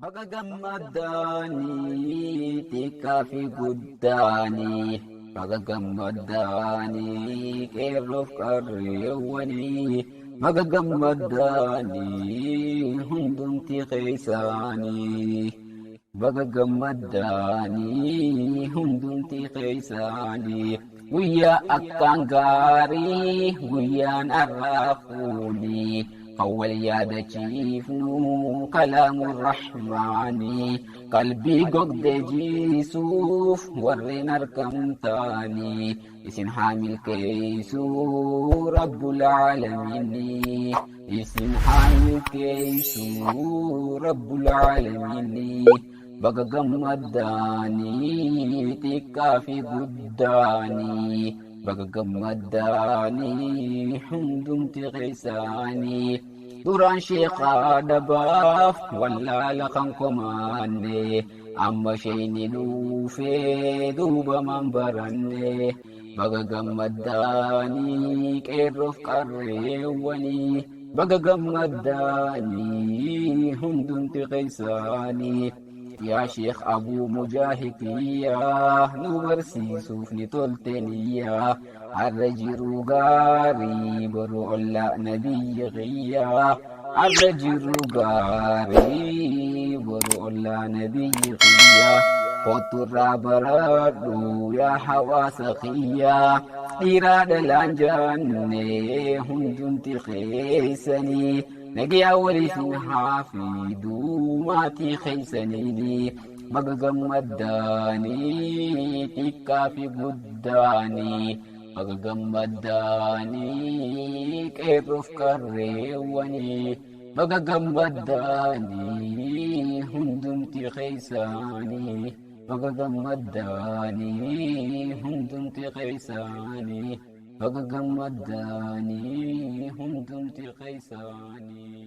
Baga gammaddaanii xiqqaa fi guddaanii, baga gammaddaanii qeerroof qarreewwanii, baga gammaddaanii hundumti keessaanii, baga gammaddaanii hundumti keessaanii. Guyyaa akkaan gaarii guyyaan har'aa fuunii. Kan wal yaadachiifnu kalaamu rahmaanii, qalbii gogdee jiisuuf warreen argamtaanii, isin haa milkeessuu rabbul aalamiinii, isin haa milkeessuu rabbul aalamiinii. Baga gammaddaanii xiqqaa fi guddaanii, baga gammaddaanii hundumti keessaanii. Duraan sheekaa dhabaaf wallaala kan komaanne, amma sheeyni dhuufee duuba man baranne. Baga gammaddaanii qeerroof qarreewwanii, baga gammaddaanii hundumti keessaanii. Yaa Sheekh Abuu Mujaahidiyyaa, nu barsiisuuf ni tolte niyyaa. Har'a jiru gaarii boru ollaa nabiyyi qiyyaa, har'a jiru gaarii boru ollaa nabiyyi qiyyaa. Kotturraa baradhu yaa hawaasa qiyyaa, dhiiraa dhalaan jaanne hundumti keessanii. Nagiyaa waliif haa fiduu maatii keessaniini. Baga gammaddaanii xiqqaa fi guddaanii, baga gammaddaanii qeerroof qarreewwanii, baga gammaddaanii hundumti keessaanii, baga gammaddaanii hundumti keessaanii, baga gammaddaanii hundumti keessaanii.